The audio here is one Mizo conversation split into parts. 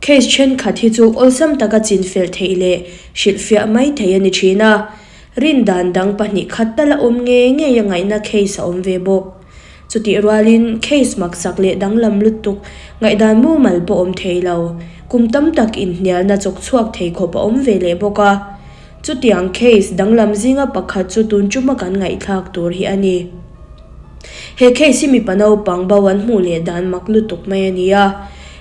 Case thenkhat hi chu awlsam taka chinfel theih leh hrilhfiah mai theih a ni thin a, rindan dang 2 khat tal a awm ngei ngei a ngaihna case a awm ve bawk. Chutih rualin case maksak leh danglam lutuk ngaihdan mumal pawh awm thei lo, kum tam tak inhnialna chawk chhuak thei khawp a awm ve leh bawk a. Chutiang case danglam zinga pakhat chu tun tuma kan ngaihthlak tur hi a ni. He case hi mipa naupang bo an hmuh leh dan mak lutuk mai a ni a.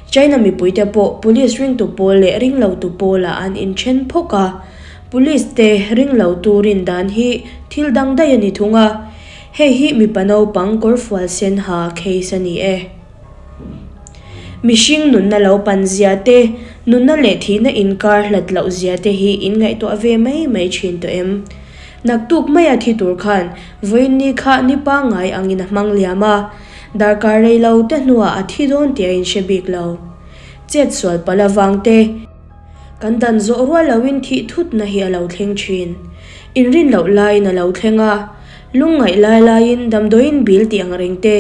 China mipuite pawh police ringtu pawl leh ringlotu pawlah an inthen phawk a. Police te ringlotu rin dan hi thil dang daih a ni thung a. Hei hi mipa naupang kawrfual sen ha case a ni e. Mihring nunna lo pan zia te, nunna leh thihna inkar hlat loh zia te hi in ngaihtuah ve mai mai thin tawh em? Naktuk maia thi tur khan vawiin ni kha ni pangngai angin a hmang liam a, darkar rei lo te hnuah a thi dawn tih a inhre bik lo. Chet sual palh avang te. Kan dan zawh rual loin thih thutna hi a lo thleng thin. Inrin loh laiin a lo thleng a, lungngaih lai laiin damdawiin bil tih ang reng te,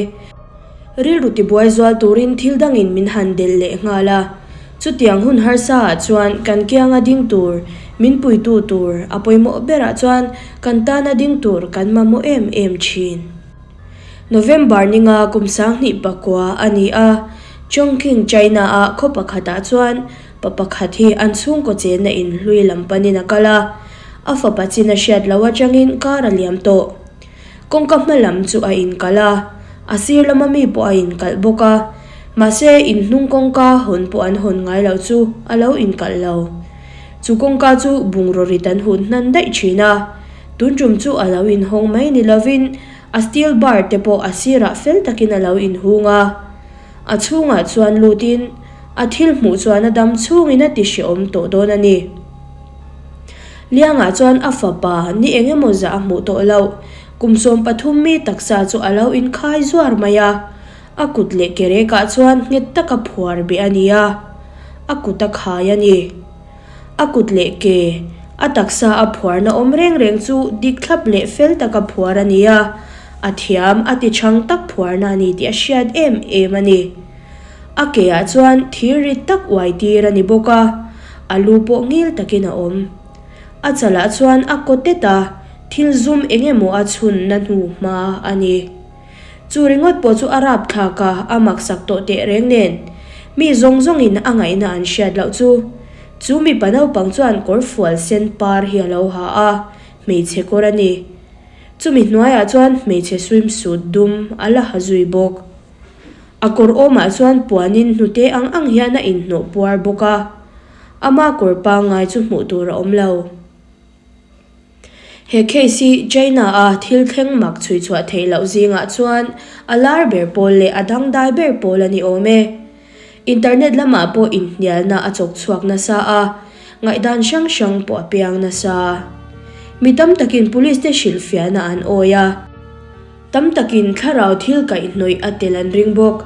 rilru tibuai zual turin thil dangin min han delh leh nghal a. Chutiang hun harsa ah chuan kan kianga ding tur, min puitu tur, a pawimawh berah chuan kan tana ding tur kan mamawh em em thin. November ninga kum 2009 a ni a, Chongqing, China-a khaw pakhatah chuan pa pakhat hi an chhungkaw chenna in hlui lam panin a kal a, a fapa chin a hriat loh atangin car a liam tawh. Kawngka hma lam chu a inkalh a, a sir lama mi pawh a inkalh bawk a, mahse in hnung kawngka hawn pawh an hawn ngai loh chu a lo inkalh lo. Chu kawngka chu bungraw rit an hun hnan daih thin a, tun tum chu a lo inhawng mai ni lovin a steel bar te pawh a sirah fel takin a lo inhung a. A chhungah chuan lutin a thil hmuh chuan a dam chhungin a ti hrehawm tawh dawn a ni. Liangah chuan a fapa ni eng emaw zah a hmuh tawh loh, kum 13 mi taksa chu a lo inkhai zuar mai a. A kut leh ke rekah chuan nghet taka phuar beh a ni a, a kut a khai a ni. A kut leh ke, a taksa a phuarna awm reng reng chu dik thlap leh fel taka phuar a ni a, a thiam a ti chhang tak phuarna a ni tih a hriat em em a ni. A ke ah chuan thir rit tak uai tir a ni bawk a, a lu pawh ngil takin a awm. A chalah chuan a kaw tet a, thil zum eng emaw a chhunna hnu hma a ni. Chu ringawt pawh chu a rap thlak a, a maksak tawh teh reng nen. Mi zawng zawngin a ngaihna an hriat loh chu. Chu mipa naupang chuan kawr fual sen par hi a lo ha a, hmeichhe kawr a ni. Chumi hnuaiah chuan hmeichhe swimsuit dum a la ha zui bawk. A kawr awmah chuan puanin hnute ang ang hian a inhnawh puar bawk a. Ama kawr pangngai chu hmuh tur a awm lo. He case hi China-a thil thleng mak chhui chhuah theih loh zingah chuan a lar ber pawl leh a dangdai ber pawl a ni awm e. Internet lamah pawh inhnialna a chawk chhuak nasa a, ngaihdan hrang hrang pawh a piang nasa. Mi tam takin police te hrilhfiahna an awi a. Tam takin thlarau thil kaihhnawih a tel an ring bawk.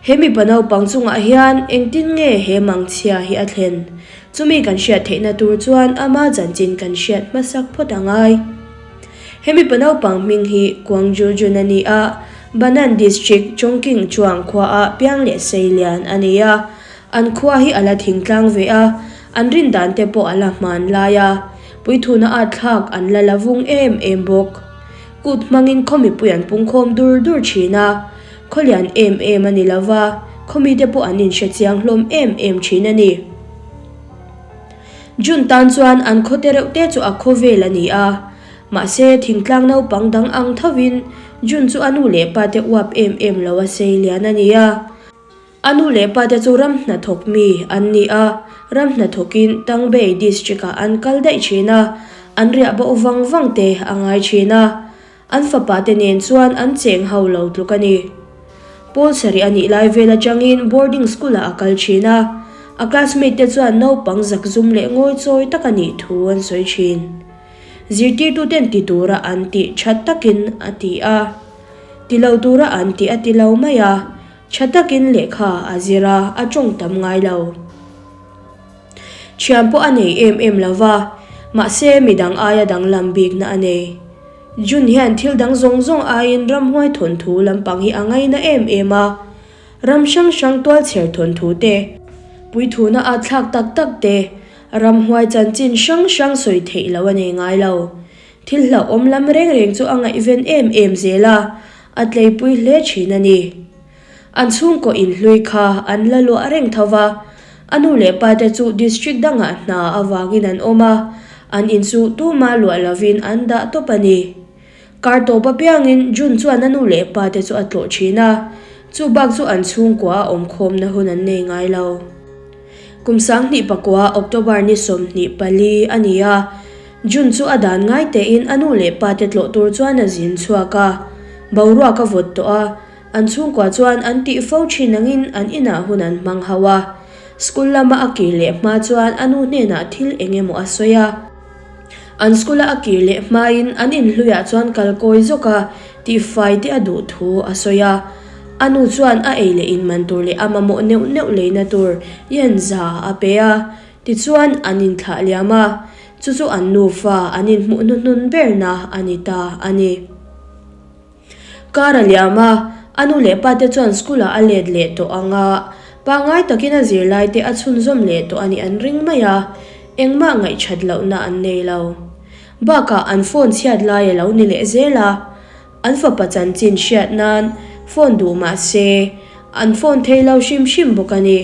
He mipa naupang chungah hian engtin nge he mangchhia hi a thlen? Chumi kan hriat theihna tur chuan ama chanchin kan hriat hmasak phawt a ngai. He mipa naupang hming hi Guangzhou Jun a ni a, Banan District, Chongqing Chuang khuaah piang leh sei lian a ni a. An khua hi a la thingtlang ve a, an rin dan te pawh a la hman lai a, puithuna at thlak an la la vung em em bawk. Kut hmangin khaw mipui an pungkhawm dur dur thin a, khaw lian em em a ni lo va, khaw mite pawh an inhre chiang hlawm em em thin a ni. June tan chuan an khaw te reuh te chu a khaw vel a ni a, mahse thingtlang naupang dang ang thovin June chu a nu leh pa te uap em em lo a sei lian a ni a. A nu leh pa te chu ram hnathawk mi an ni a, ram hnathawkin Tangbei District ah an kal daih thin a, an riah bo vang vang te a ngai thin a. An fapa te nen chuan an cheng ho lo tluk a ni. Pawl sarih a nih lai vel atangin boarding school ah a kal thin a, a classmate te chuan naupang zakzum leh ngawichawi tak a nih thu an sawi thin. Zirtirtuten ti tura an tih tha takin a ti a, ti lo tura an tih a ti lo mai a, Tha takin lehkha a zir a, a tawng tam ngai lo. Thian pawh a nei em em lo va, mahse midang aia danglam bikna a nei. June hian thil dang zawng zawng aiin ramhuai thawnthu lampang hi a ngaina em em a, ram hrang hrang tualchher thawnthu te, Puithuna a thlak tak tak te, ramhuai chanchin hrang hrang sawi theih loh a nei ngai lo. Thil hlauhawm lam reng reng chu a ngaihven em em zel a, a tleipui hle thin a ni. An chhungkaw inhlui kha an la luah reng tho va, a nu leh pa te chu district dangah hna avangin an awm a, an in chu tuma luah lovin an dah tawp a ni. Kar tawp apiangin June chuan a nu leh pa te chu a tlawh thin a, chu bak chu an chhungkua a awmkhawmna hun an nei ngai lo. Kum 2009 October ni 24 a ni a, June chu a dan ngai tein a nu leh pa te tlawh tur chuan a zin chhuak a, boruak a vawt tawh a, An chhungkua chuan an tih fo thin angin an inah hun an hmang ho a. School lama a kir leh hma chuan a nu hnenah thil eng emaw a sawi a. An school-a a kir leh hmain an inhluiah chuan kal kawi zawk a, tihfai te a duh thu a sawi a. A nu chuan a ei leh in man tur leh a mamawh neuh neuh leina tur yen za a pe a. Tichuan an inthlah liam a, chu chu an nufa an inhmuh hnuhnun berna a ni ta a ni. Kar a liam a, a nu leh pa te chuan school ah a let leh tawh ang a, pangngai takin a zirlai te a chhunzawm leh tawh a nih an ring mai a, engmah ngaihthat lohna an nei lo. Bakah an phone chhiat lai a lo ni leh zel a, an fapa chanchin hriat nan phone duh mah se an phone thei lo hrim hrim bawk a ni.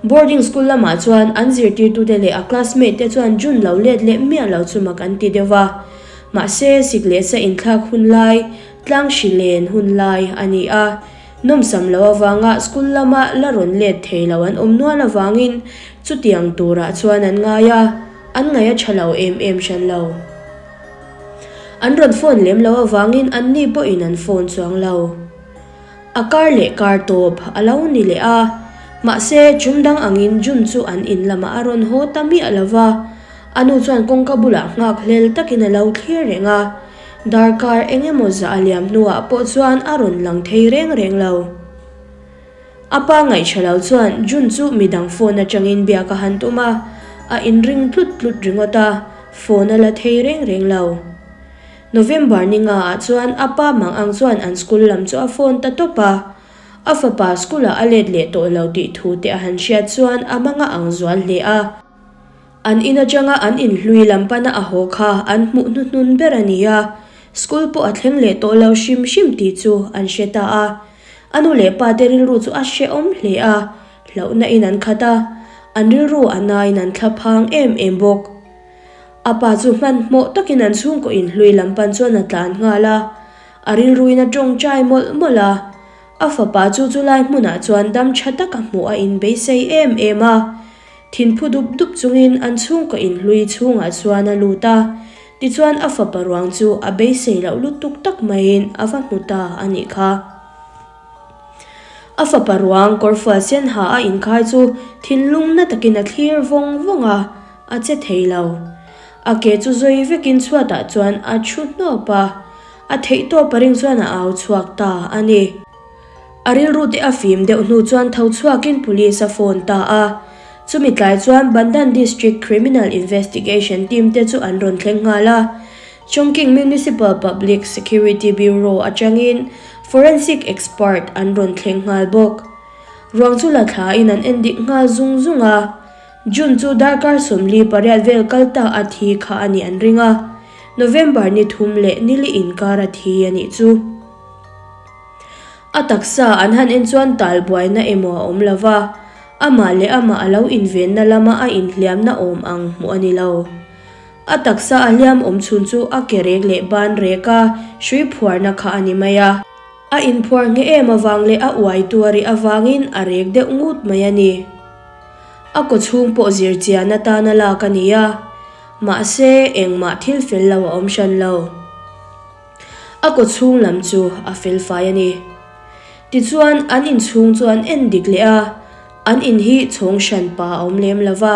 Boarding school lamah chuan an zirtirtute leh a classmate te chuan June lo let leh miah lo chu mak an ti deuh va. Mahse, sik leh sa inthlak hun lai, tlang hri len hun lai a ni a. Nawmsam lo avanga school lama la rawn let thei lo an awm nual avangin chutiang turah chuan an ngai a, an ngaih a tha lo em em hran lo. An rawn phone lem lo avangin anni pawhin an phone chuang lo. A kar leh kar tawp a lo ni leh a, mahse chum dang angin June chu an in lamah a rawn haw ta miah lo va, a nu chuan kawngka bulah nghak hlel takin a lo thlir reng a, darkar eng emaw zah a liam hnuah pawh chuan a rawn lang thei reng reng lo. A pa ngaihṭha lo chuan June chu midang phone aṭangin biak a han tum a, a inring tlut tlut ringawt a, phone a la thei reng reng lo. November ni nga ah chuan a pa mang ang chuan an school lam chu a phone ta tawp a, a fapa school ah a let leh tawh lo tih thu te a han hriat chuan a manga ang zual hle a. An in atanga an inhlui lam pana a haw kha an hmuh hnuhnun ber a ni a, school pawh a thleng leh tawh lo hrim hrim tih chu an hre ta a. A nu leh pa te rilru chu a hrehawm hle a, hlauhna in an khat a, an rilru a nain an thlaphang em em bawk. A pa chu hmanhmawh takin an chhungkaw inhlui lam pan chuan a tlan nghal a, a rilruin a tawngtai mawlh mawlh a. A fapa chu chulai hmunah chuan dam tha taka hmuh a inbeisei em em a. Thinphu dup dup chungin an chhungkaw inhlui chhungah chuan a lut a, tichuan a fapa ruang chu a beisei loh lutuk tak maiin a va hmu ta a nih kha. A fapa ruang kawrfual sen ha a inkhai chu thinlung na takin a thlir vawng vawng a. A che thei lo. A ke chu zawi vekin chhuatah chuan a thu hnawp a, a theihtawp a ring chuan a au chhuak ta a ni. A rilru te a fim deuh hnu chuan tho chhuakin police a phone ta a. Chumi tlai chuan Bandhan District Criminal Investigation Team te chu an rawn thleng nghal a. Chongqing Municipal Public Security Bureau atangin Forensic Expert an rawn thleng nghal bawk. Ruang chu la thlain an endik nghal zung zung a. June chu darkar 48 vel kal ta a thi kha a nih an ring a, November ni thum leh nili inkar a thi a nih chu. A taksa an han en chuan tal buaina emaw a awm lo va, amah leh amah a lo invenna lama a inhliamna awm ang hmuh a ni lo. A taksa a hliam awm chhun chu a ke rek leh ban reka hrui phuarna kha a ni mai a. A inphuar nghe em avang leh a uai tuarih avangin a rek deuh ngut mai a ni. A kawchhung pawh zir chian atana lak a ni a, mahse engmah thil fel lo a awm hran lo. A kawchhung lam chu a fel fai a ni. Tichuan an inchhung chu an en dik leh a, an in hi chhawng hran pa a awm lem lo va,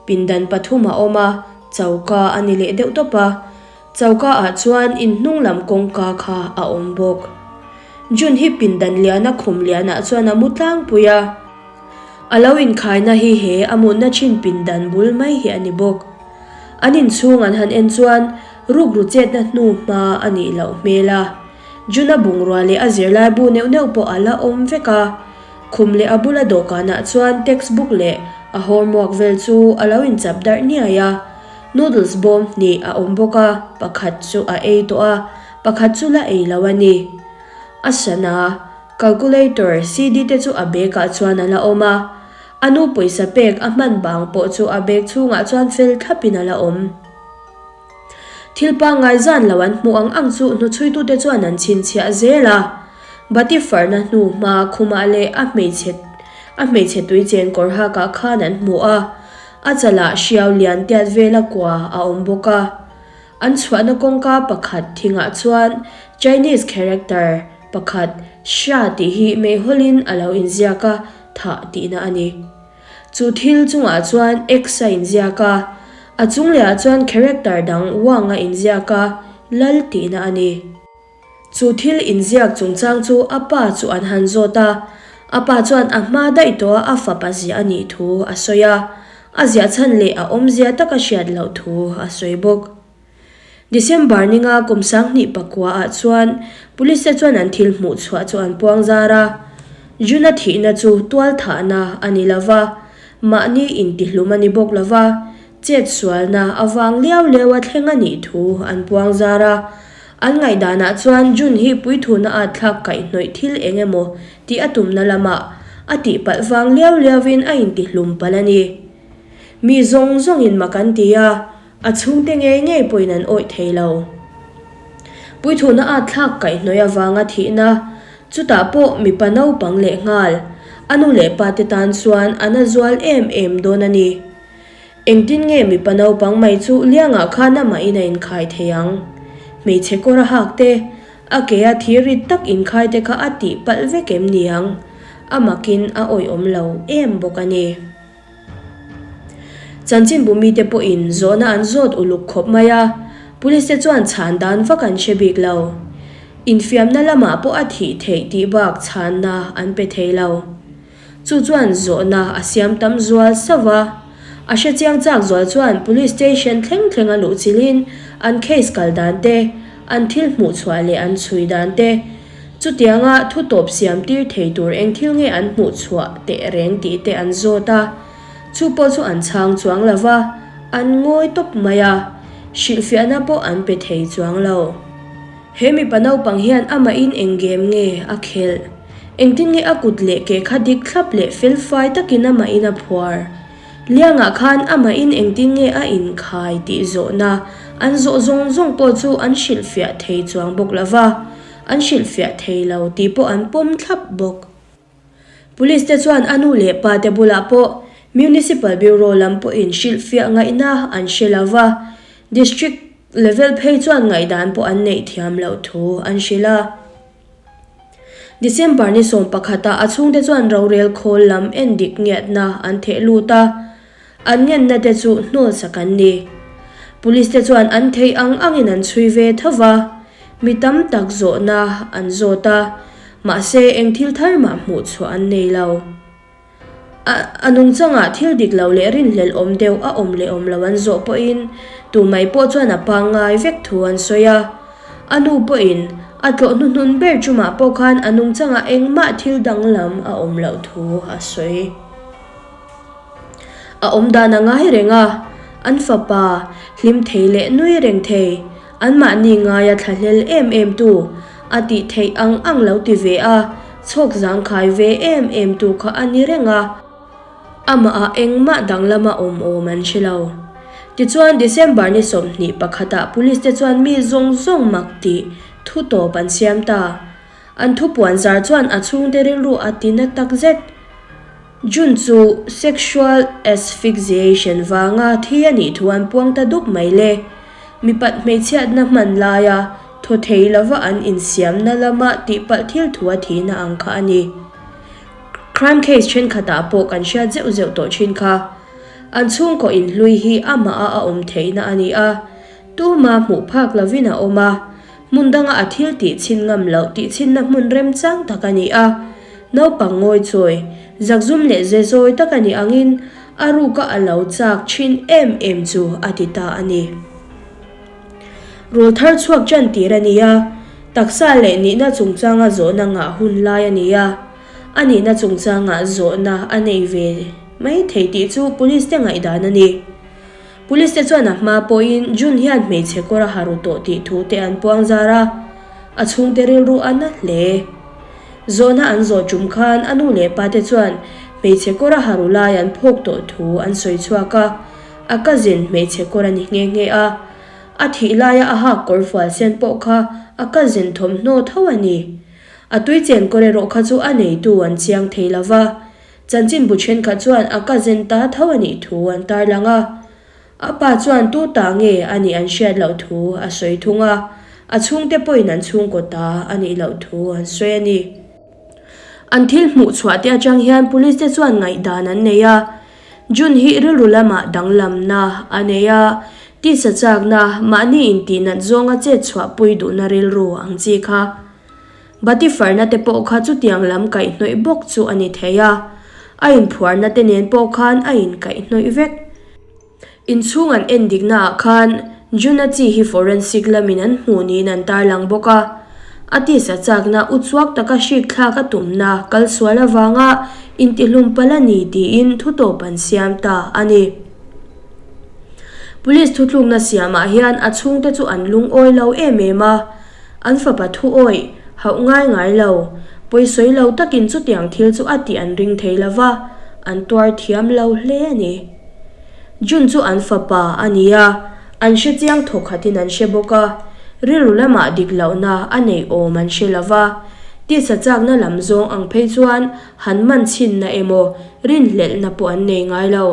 pindan pathum a awm a, choka a ni leh deuh tawp a. Choka ah chuan inhnung lam kawngka kha a awm bawk. June hi pindan liana khum lianah chuan a mu tlangpui a. A lo inkhaina hi he a mutna thin pindan bul mai hi a ni bawk. An inchhung an han en chuan rukru chetna hnu hma a nih loh hmel a. June-a bungrua leh a zirlai bu neuh neuh pawh a la awm vek a. Khum leh a bula dawhkanah chuan textbook leh a homework vel chu a lo inchap darh niai a. Noodles bawm hnih a awm bawk a, pakhat chu a ei tawh a, pakhat chu la ei lo a ni. A sana calculator CD te chu a bag ah chuan a la awm a. A nu pawisa pek a hman bang pawh chu a bag chhungah chuan fel thlapin a la awm. Thil pangngai zan lo an hmuh ang ang chu hnuchhuitute chuan an chhinchhiah zel a. Bati farna hnu hma khumah leh a hmeichhe a hmeichhe tui cheng kawr hakah khan an hmu a. A chalah hriau lian tiat vela kua a awm bawk a. An chhuahna kawngka pakhat thingah chuan Chinese character pakhat Sha tih hi meihawlin a lo inziak a, thah tihna a ni. Chu thil chungah chuan X a inziak a, a chung lehah chuan character dang Wang a inziak a, Lal tihna a ni. Chu thil inziak chungchang chu a pa chu an han zawt a, a pa chuan a hma daih tawh a a fapa ziah a nih thu a sawi a, a ziah chhan leh a awmzia taka hriat loh thu a sawi bawk. December ninga kum 2009 ah chuan Police te chuan an thil hmuh chhuah chu an puang zar a. Juna thihna chu tual thahna a ni lo va, mahni intihlum a ni bawk lo va, chet sualna avang liau liau a thleng a nih thu an puang zar a. An ngaihdanah chuan Jun hi puithuna at thlak kaihhnawih thil eng emaw tih a tumna lamah a tihpalh vang liau liauin a intihlum palh a ni. Mi zawng zawngin mak an ti a. A chhungte ngei ngei pawhin an awih thei lo. Puithuna at thlak kaihhnawih avanga thihna, chutah pawh mipa naupang leh nghal, a nu leh pa te tan chuan a na zual em em dawn a ni. Engtin nge mipa naupang mai chu Liangah khan amahin a inkhai thei ang? Hmeichhe kawr a hak te, a ke a thir rit tak inkhai te kha a tih palh vek em ni ang? A makin a awihawm lo em bawk a ni. Chanchinbu mite pawhin zawhna an zawt uluk khawp mai a, Police te chuan chhan dan vak an hre bik lo. Infiamna lamah pawh a thih theih tih bak chhanna an pe thei lo. Chu chuan zawhna a siam tam zual sauh a, a hre chiang chak zual chuan Police Station thleng thleng a luh chilhin an case kal dan te, an thil hmuh chhuah leh an chhui dan te, Chutianga thu tawp siam tir thei tur eng thil nge an hmuh chhuah teh reng tih te an zawt a, chu pawh chu an chhang chuang lo va, an ngawi tawp mai a, hrilhfiahna pawh an pe thei chuang lo. He mipa naupang hian amahin eng game nge a khelh? Engtin nge a kut leh ke kha dik thlap leh felfai takin amahin a phuar? Liangah khan amahin engtin nge a inkhai tih zawhna an zawh zawng zawng pawh chu an hrilhfiah thei chuang bawk lo va. An hrilhfiah thei lo tih pawh an pawm thlap bawk. Police te chuan a nu leh pa te bulah pawh Municipal Bureau lam pawhin hrilhfiah ngaihna an hre lo va, District level phei chuan ngaihdan pawh an neih thiam loh thu an hrilh a. December ni 11 ah a chhungte chuan rorel khawl lam endik ngiatna an theh lut a. An ngenna te chu hnawlsak an ni. Police te chuan an theih ang angin an chhui ve tho va, mi tam tak zawhna an zawt a, mahse eng thil thar mah hmuh chhuah an nei lo. A a nungchangah thil dik lo leh rinhlelh awm deuh a awm leh awm lo an zawh pawhin tumai pawh chuan a pangngai vek thu an sawi a. A nu pawhin a tlawh hnuhnun ber chumah pawh khan a nungchangah engmah thil danglam a awm loh thu a sawi. A awm dan a ngai reng a, an fapa hlim thei leh nui reng thei, anmahni ngaia thlahlel em em tu, a tih theih ang ang lo ti ve a, chhawk zangkhai ve em em tu kha a ni reng a. Amah ah engmah danglama awm awm an hre lo. Tichuan December ni 21 ah Police te chuan mi zawng zawng mak tih thu tawp an siam ta. An thupuan zar chuan a chhungte rilru a ti na tak zet. June chu sexual asphyxiation vanga thi a nih thu an puang ta dup mai le. Mipat hmeichhiatna hman laia thaw thei lova an insiamna lama tihpalh thil thu a thihna ang kha a ni. Crime case thenkhatah pawh kan hriat zeuh zeuh tawh thin kha. An chhungkaw inhlui hi amah a a awm theihna a ni a. Tuma hmuh phak lovin a awm a. Hmun danga a thil tih chhin ngam loh tih chhinna hmun remchang tak a ni a. Naupang ngawi chawi, zakzum leh ze zawi tak a nih angin a ruka a lo chak thin em em chu a ti ta a ni. Rul thar chhuak tan tir a ni a, taksa leh nihna chungchanga zawhna ngah hun lai a ni a. A nihna chungchangah zawhna a nei ve mai thei tih chu police te ngaihdan a ni. Police te chuan a hma pawhin June hian hmeichhe kawr a ha ru tawh tih thu te an puang zar a, a chhungte rilru a na hle. Zawhna an zawh tum khan a nu leh pa te chuan hmeichhe kawr a ha ru lai an phawk tawh thu an sawi chhuak a, a cousin hmeichhe kawr a ni nghe nghe a. A thih laia a hak kawr fual sen pawh kha a cousin thawmhnaw tho a ni. A tui chen kawr erawh kha chu a neitu an chiang thei lo va, chanchinbu thenkhat chuan a cousin ta tho a nih thu an tarlang a. A pa chuan tu ta nge a nih an hriat loh thu a sawi thung a, a chhungte pawhin an chhungkaw ta a nih loh thu an sawi a ni. An thil hmuh chhuah te atang hian police te chuan ngaihdan an nei a, June hi rilru lamah danglamna a nei a, tisa chakna, mahni intihnat zawnga chet chhuahpui duhna rilru ang chi kha. Bati farna te pawh kha chutiang lam kaihhnawih bawk chu a ni thei a, a inphuarna te nen pawh khan a inkaihhnawih vek. Inchhung an en diknaah khan Juna chi hi forensic lamin an hmuh niin an tarlang bawk a. A tisa chakna uchuak taka hrik thlak a tumna kal sual avanga intihlum palh a ni tiin thutawp an siam ta a ni. Police thutlukna siamah hian a chhungte chu an lungawi lo em em a, an fapa thuawih hauh ngai ngai lo, pawisawi lo takin chutiang thil chu a tih an ring thei lo va, an tuar thiam lo hle a ni. June chu an fapa a ni a, an hre chiang thawkhatin an hre bawk a, rilru lamah dik lohna a neih awm an hre lo va, tisa chakna lam zawng ang phei chuan han man chhinna emaw rinhlelhna pawh an nei ngai lo.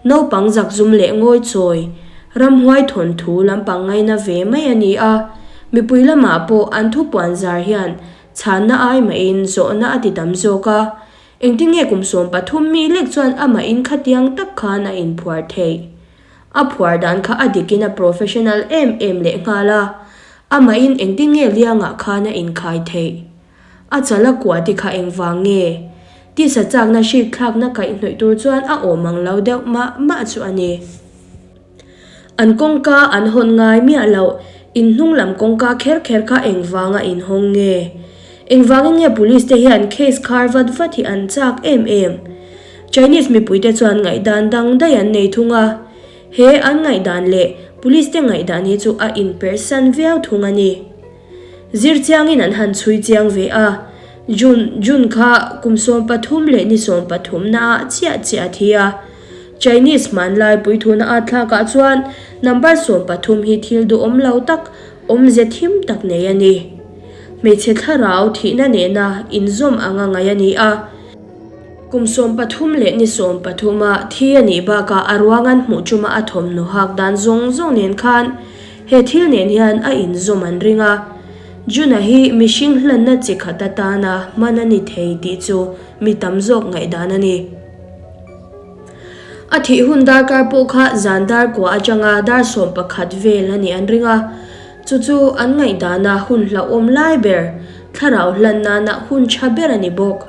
Naupang zakzum leh ngawi chawi, ramhuai thawnthu lampang ngaina ve mai a ni a, mipui lamah pawh an thupuan zar hian chhanna ai mahin zawhna a ti tam zawk a, Engtin nge kum 13 mi lek chuan amah in khatiang tak khan a inphuar theih? A phuar dan kha a dikin a professional em em lehnghal a, amah in engtin nge liangah khan a inkhai theih? A chal a kuah te kha engvang nge? Tisa chakna hrik thlakna kaihhnawih tur chuan a awm ang lo deuh mah mah chu a ni. An kawngka an hawn ngai miah loh, in hnung lam kawngka kher kher kha engvanga inhawng nge? Engvangin nge police te hian case khar vat vat hi an chak em em? Chinese mipuite chuan ngaihdan dang daih an nei thung a, he an ngaihdan leh police te ngaihdan hi chu a inperhsan viau thung a ni. Zir chiangin an han chhui chiang ve a, June June kha kum 13 leh ni 13 naah chiah chiah a thi a. Chinese hmanlai puithuna at thlakah chuan number 13 hi thil duhawm lo tak, awmze thim tak nei a ni. Hmeichhe thlarau thihna nena inzawm anga ngaih a ni a. Kum 13 leh ni 13 a thi a nih bakah a ruang an hmuh chuma a thawmhnaw hak dan zawng zawng nen khan he thil nen hian a inzawm an ring a. Juna hi mihring hlanna chi khat atana hman a ni thei tih chu mi tam zawk ngaihdan a ni. A thih hun darkar pawh kha zan dar kua atanga dar 11 vel a nih an ring a, chu chu an ngaihdana hun hlauhawm lai ber, thlarau hlan nana hun tha ber a ni bawk.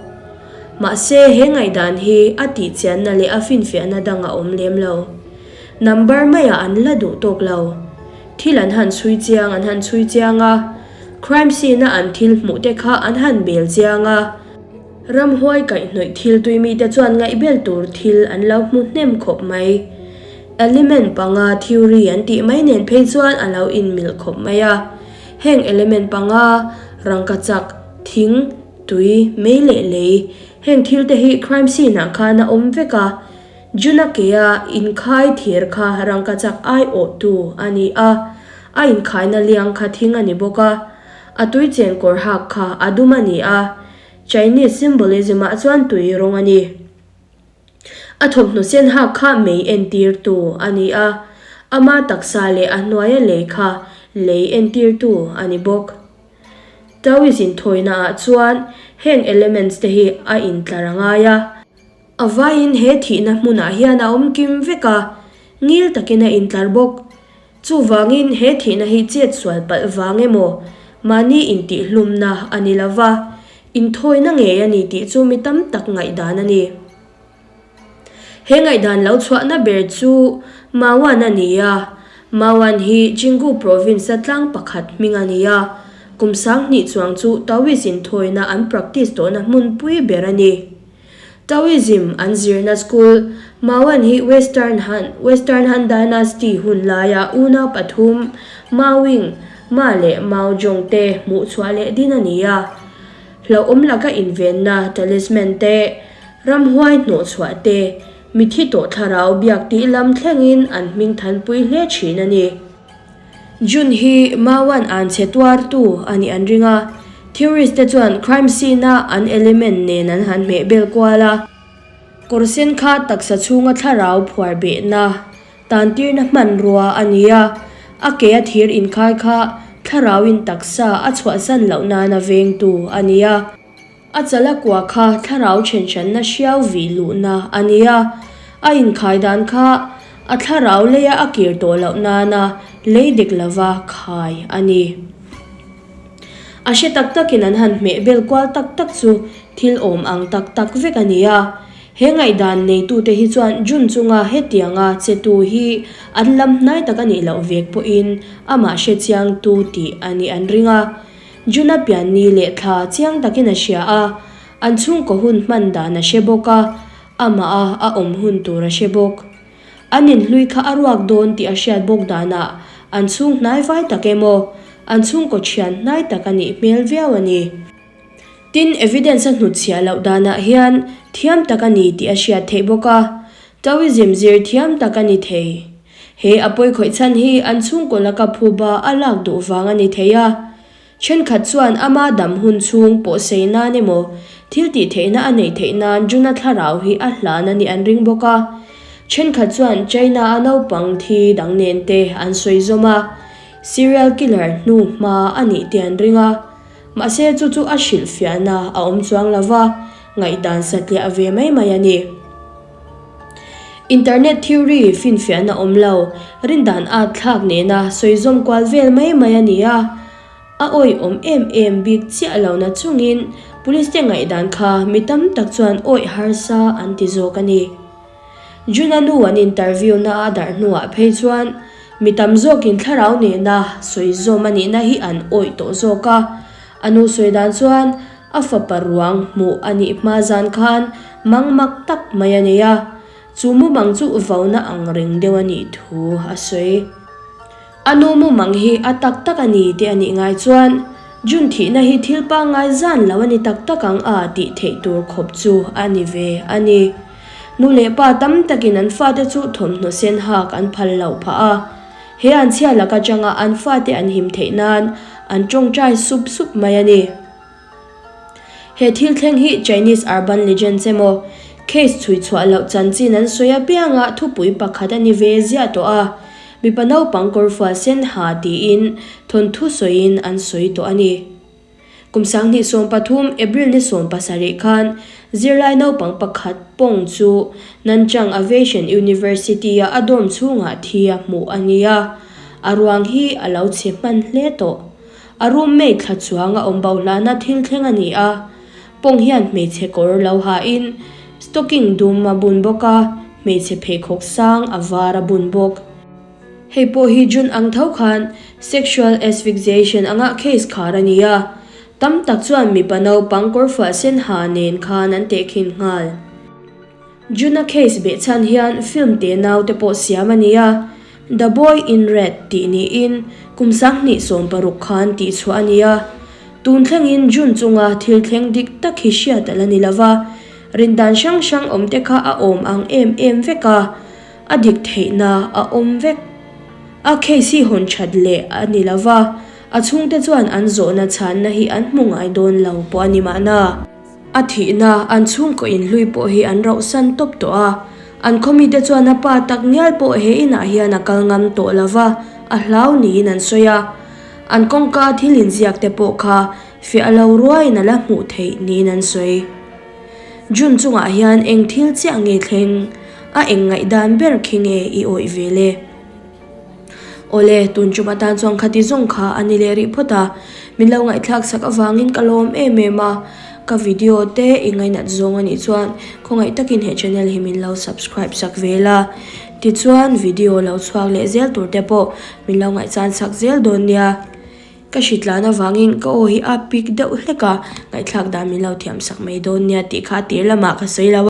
Mahse, he ngaihdan hi a tihchianna leh a finfiahna dang a awm lem lo. Number maiah an la duh tawk lo. Thil an han chhui chiang an han chhui chiang a, crime scene-a an thil hmuh te kha an han bel chiang a. Ramhuai kaihhnawih thil tui mite chuan ngaihbel tur thil an lo hmu hnem khawp mai. Element panga theory an tih mai nen phei chuan a lo inmilh khawp mai a. Heng element panga, rangkachak, thing, tui, mei leh lei, heng thil te hi crime scene ah khan a awm vek a. Juna kea inkhai thir kha rangkachak aiawhtu a ni a, a inkhaina liang kha thing a ni bawk a. A tui chen kawr hak kha a dum a ni a, Chinese symbolism ah chuan tui rawng a ni. A thawmhnaw sen hak kha mei entirtu a ni a, ama taksa leh a hnuaia lei kha lei entirtu a ni bawk. Taoist inthawina ah chuan heng elements te hi a intlar a ngai a. A vaiin he thihna hmunah hian a awm kim vek a, ngil takin a intlar bawk. Chuvangin he thihna hi chet sual palh vang emaw, mahni intihhlumna a ni lo va, inthawina ngei a ni tih chu mi tam tak ngaihdan a ni. He ngaihdan lo chhuahna ber chu Mawan a ni a, Mawan hi Jinggu province-a tlang pakhat hming a ni a. Kum 2000 chuang chu Taoist inthawina an practice tawhna hmunpui ber a ni. Taoism an zirna school, Maoan hi Western Han, Western Han Dynasty hun laia unau pathum, Mao Ying, Ma leh Mao Zhong te hmuhchhuah leh din a ni a. Hlauhawm laka invenna talisman te, ramhuai hnawhchhuah te, mithi tawh thlarau biak tih lam thlengin an hming thanpui hle thin a ni. June hi Mauan anchhe tuartu a nih an ring a, theorist te chuan crime scene a an element nen an han hmeh bel kual a. Kawr sen kha taksa chhunga thlarau phuar behna tantirna hmanrua a ni a, a ke a thir inkhai kha thlarauin taksa a chhuahsan loh nana vengtu a ni a. A chala kua kha thlarau thenhranna hriau vih luhna a ni a, a inkhai dan kha a thlarau leia a kir tawh loh nana lei dik lova khai a ni. A hre tak takin an han hmeh bel kual tak tak chu thil awm ang tak tak vek a ni a. He ngaihdan neitute hi chuan June chunga hetianga chetu hi an lam hnai tak a nih loh vek pawhin amah hre chiangtu tih a nih an ring a. Juna pian ni leh thla chiang takin a hria a, an chhungkaw hun hman dan a hre bawk a, amah a a awm hun tur a hre bawk. An inhlui kha a ruak dawn tih a hriat bawk danah an chhung hnai vai tak emaw, an chhungkaw thian hnai tak a nih hmel viau a ni. Tin, evidence a hnutchhiah loh danah hian thiam tak a ni tih a hriat theih bawk a, Taoism zir thiam tak a ni thei. He a pawi khawih chhan hi an chhungkaw laka phuba a lak duh vang a ni thei a. Thenkhat chuan ama dam hun chhung pawh sei nan emaw thil tih theihna a neih theih nan Juna thlarau hi a hlan a nih an ring bawk a. Thenkhat chuan China a naupang thi dang nen te an sawi zawm a, serial killer hnu hma a nih te an ring a. Mahse chu chu a hrilhfiahna a awm chuang lo va, ngaihdan satliah ve mai mai a ni. Internet theory finfiahna awm lo, rindan at thlak nena sawi zawm kual vel mai mai a ni a. A awih awm em em bik chiah lo na chungin police te ngaihdan kha mi tam tak chuan awih harsa an ti zawk a ni. Juna nu an interview na a darh hnuah phei chuan mi tam zawkin thlarau nena sawi zawm a nihna hi an awih tawh zawk a. A nu sawi dan chuan A fapa ruang hmuh a nih hma zan khan mang mak tak mai a nei a, chu mumang chu vauna ang reng deuh a nih thu a sawi. A nu mumang hi a tak tak a ni tih a nih ngai chuan June thihna hi thil pangngai zan lo a ni tak tak ang a tih theih tur khawp chu a ni ve a ni. Nu leh pa tam takin an fate chu thawmhnaw sen hak an phal loh phah a, he an chhia lak atanga an fate an him theih nan an tawngtai sup sup mai a ni. He thil thleng hi Chinese urban legends emaw, case chhui chhuah loh chanchin an sawi apianga thupui pakhat a ni ve ziah tawh a, mipa naupang kawrfual sen ha tiin thawnthu sawiin an sawi tawh a ni. Kum 2013 April ni 17 khan zirlai naupang pakhat Pong chu Nanchang Aviation University-a a dorm chhungah thi a hmuh a ni a, a ruang hi a lo chhe hman hle tawh. A roommate thla chuang a awm bo hlana thil thleng a ni a, Pawng hian hmeichhe kawr lo hain stocking dum a bun bawk a, hmeichhe pheikhawk sang a var a bun bawk. Hei pawh hi June ang tho khan sexual asphyxiation anga case khar a ni a, tam tak chuan mipa naupang kawrfuah sen ha nen khan an tehkhin nghal. Juna case behchhan hian film te nau te pawh siam a ni a, The Boy in Red tih niin kum 2016 khan tihchhuah a ni a. Tun thlengin June chunga thil thleng dik tak hi hriat a la ni lova, rindan hrang hrang awm te kha a awm ang em em vek a, a dik theihna a awm vek. A case hi hawn that leh a ni lova, a chhungte chuan an zawhna chhanna hi an hmu ngai dawn lo pawh a ni mahna. A thihna an chhungkaw inhlui pawh hi an rauhsan tawp tawh a, an khaw mite chuan a pa tak ngial pawh he inah hian a kal ngam tawh lo va, a hlau niin an sawi a. An kawngka thil inziak te pawh kha fiah lo ruaiin a la hmuh theih niin an sawi. June chungah hian eng thil chiah nge thleng, a eng ngaihdan ber khi nge i awih ve le? Awle, tun tum atan chuan khati zawng kha a ni leh rih phawt a, min lo ngaihthlak sak avangin ka lawm em em a, ka video te i ngainat zawng a nih chuan khawngaih takin he channel hi min lo subscribe sak ve la, tichuan video lo chhuak leh zel tur te pawh min lo ngaihchan sak zel dawn nia. Ka hritlan avangin ka aw hi a pik deuh hlek a, ngaihthlak dan min lo thiam sak mai dawn nia tih kha a tir lamah ka sawi lo a.